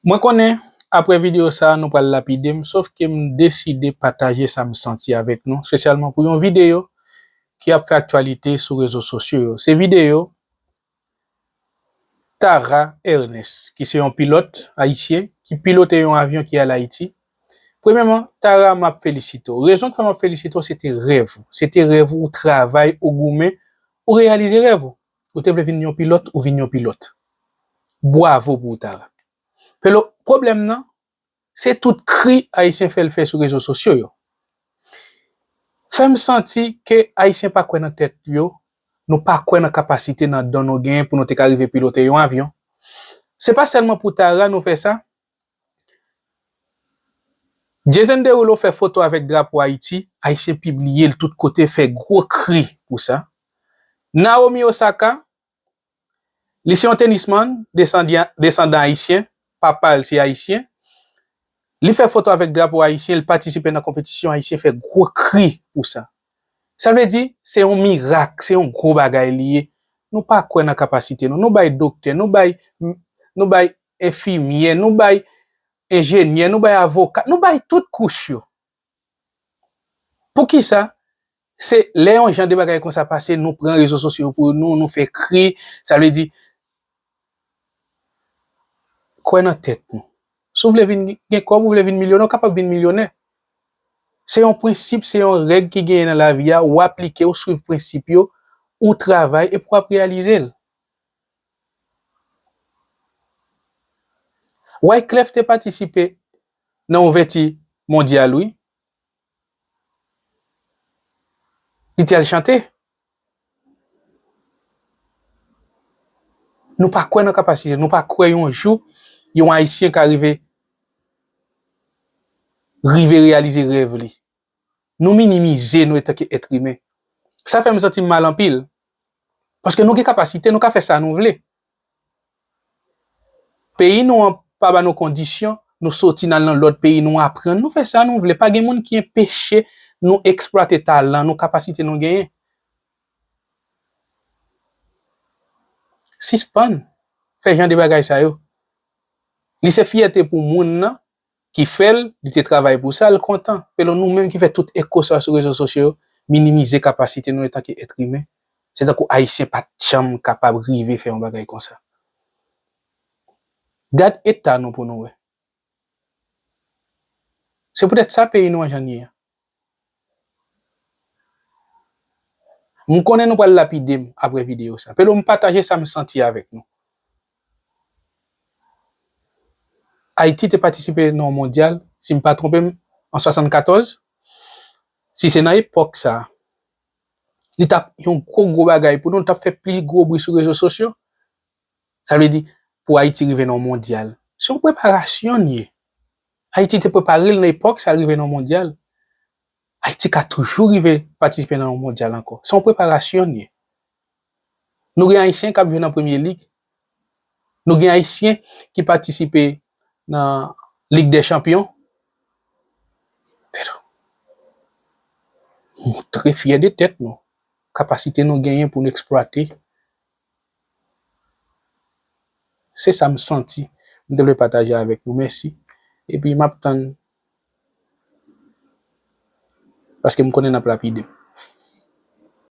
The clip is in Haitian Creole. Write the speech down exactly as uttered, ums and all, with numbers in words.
Mwen konnen, apre videyo sa a, nou pral lapide m, sof ke m deside pataje sa m santi avèk nou, espesyalman pou yon videyo ki ap fè aktyalite sou rezo sosyo yo. Se videyo Tara Ernest, ki se yon pilòt ayisyen, ki pilote yon avyon ki al Ayiti. Premyèman, Tara, m ap felisite w. Rezon ki fè m ap felisite w, se te rèv ou. Se te rèv ou, ou travay, ou goumen, ou reyalize rèv ou. Ou te vle vin yon pilòt, ou vin yon pilòt. Bwavo pou ou, Tara. Pelo, pwoblèm nan, se tout kri Ayisyen fè l fè sou rezo sosyo yo. Fè m santi ke Ayisyen pa kwè nan tèt yo, nou pa kwè nan kapasite, nan don nou genyen pou nou te ka rive pilote yon avyon. Se pa sèlman pou Tara nou fè sa. Jason Derulo fè foto avèk drapo Ayiti, Ayisyen pibliye l tout kote, fè gwo kri pou sa. Naomi Osaka, li se yon tenisman, desandan, desandan ayisyen, papa l se ayisyen. Li fè foto avèk drapo ayisyen, li patisipe nan konpetisyon, Ayisyen fè gwo kri pou sa. Sa vle di, se yon mirak, se yon gwo bagay li ye. Nou pa kwè nan kapasite nou. Nou bay doktè, nou bay, nou bay enfimyè, nou bay enjenyè, nou bay avoka, nou bay tout kouch yo. Poukisa? Se lè yon jan de bagay konsa pase, nou pran rezo sosyo pou nou, nou fè kri. Sa vle di, kwè nan tèt nou. Si w vle vin gen kòb, ou vle vin milyonè, ou kapab vin milyonè. Se yon prensip, se yon règ ki genyen nan lavi a, ou aplike, ou swiv prensip yo, ou travay epi w ap reyalize l. Wyclef te patisipe nan ouvèti mondyal, wi. Li te al chante. Nou pa kwè nan kapasite, nou pa kwè yon jou yon Ayisyen ka rive, rive reyalize rèv li. Nou minimize nou antanke èt imen. Sa fè m santi m mal anpil. Paske nou gen kapasite, nou ka fè sa nou vle. Peyi nou an pa ba nou kondisyon, nou soti n al nan lòt peyi, nou aprann, nou fè sa nou vle. Pa gen moun ki enpeche nou eksplwate talan nou, kapasite nou genyen. Sispann fè jan de bagay sa yo. Li se fyète pou moun nan ki fè l, li te travay pou sa, l kontan. Pelo, nou menm ki fè tout eko sa sou rezo sosyo yo, minimize kapasite nou antanke èt imen. Se tankou Ayisyen pa t janm kapab rive fè yon bagay konsa. Gad eta nou pou nou wè. Se poutèt sa peyi nou an jan l ye a. M konnen nou pral lapide m apre videyo sa. Pelo, m pataje sa m santi avèk nou. Ayiti te patisipe nan yon mondyal, si m pa twonpe m, an swasannkatòz. Si se nan epòk sa, li t ap yon gwo, gwo bagay pou nou, li t ap fè plis gwo bri sou rezo sosyo. Sa vle di, pou Ayiti rive nan yon mondyal, se yon preparasyon l ye. Ayiti te prepare l nan epòk sa, l rive nan yon mondyal. Ayiti ka toujou rive patisipe nan yon mondyal ankò. Se yon preparasyon l ye. Nou gen Ayisyen k ap jwe nan Premye Lig. Nou gen Ayisyen ki patisipe nan Lig dè Chanpyon. Montre fyè de tèt nou. Kapasite nou genyen pou nou eksplwate. Se sa m santi m te vle pataje avèk nou. Mèsi. Epi m ap tann, paske m konnen n ap lapide m.